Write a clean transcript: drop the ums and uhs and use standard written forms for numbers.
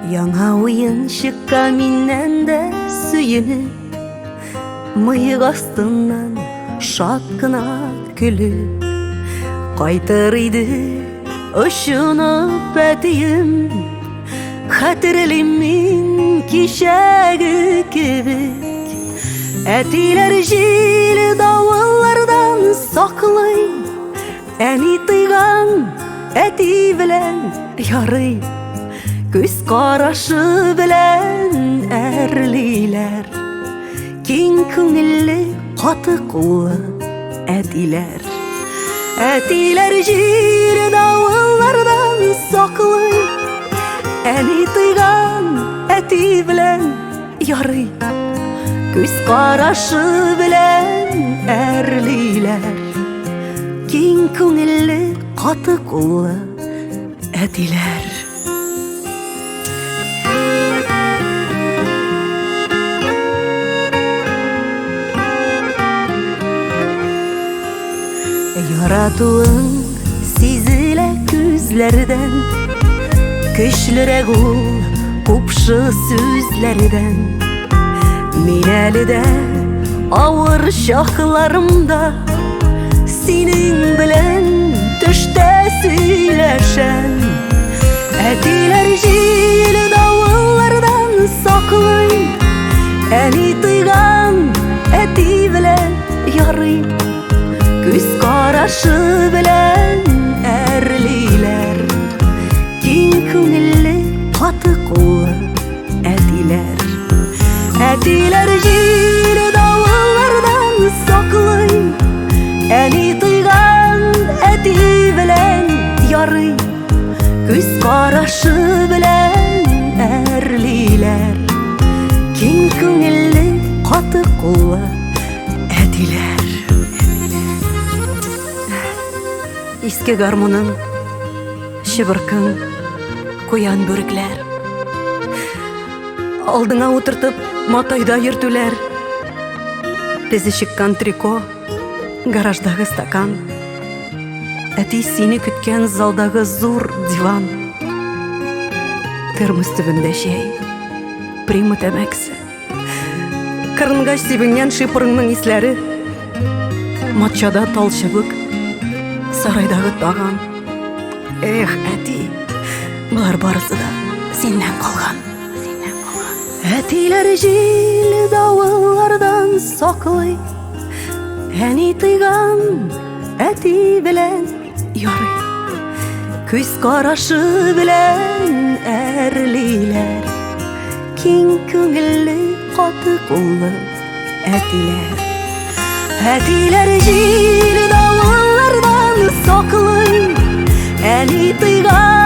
Яңа уенчыкка миннән дә сөенеп, мыек астыннан шат кына көлеп кайтыр иде очынып әтием. Хәтерлим мин кичәге кебек. Әтиләр җил давыллардан саклый, әни тыйган әти белән ярый. Күз карашы белән әрлиләр. Киң күңелле, каты куллы әтиләр. Әтиләр җир давыллардан саклый. Әни тыйган әти белән ярый. Күз карашы белән әрлиләр. Киң күңелле, каты куллы әтиләр. Яратуың сизелә күзләрдән, Көчлерәк ул купшы сүзләрдән. Мин әле дә авыр чакларымда Синең белән төштә сөйләшәм. Әтиләр җил давыллардан саклый, Әни тыйган әти белән ярый. Күз карашы белән әрлиләр, Киң күңелле, каты куллы әтиләр. Әтиләр җил давыллардан саклый, Әни тыйган әти белән ярый. Күз карашы белән әрлиләр, Киң күңелле, каты куллы әтиләр. Иске гармуның, чыбыркың, куян бүрекләр. Алдыңа утыртып, матайда йөртүләр. Тезе чыккан трико, гараждагы стакан. Әти сине көткән залдагы зур диван. Термос төбендә чәй, прима тәмәкесе. Кырынгач сибенгән шипырыңның исләре. Матчада тал чыбык, сарайдагы таган. Эх, әти, болар барысы да синнән калган. Синнән калган. Әтиләр җил давыллардан саклый. Әни тыйган әти белән ярый. Күз карашы белән әрлиләр. Киң күңелле, каты куллы әтиләр. Әтиләр җил давыллардан саклый. Әни тыйган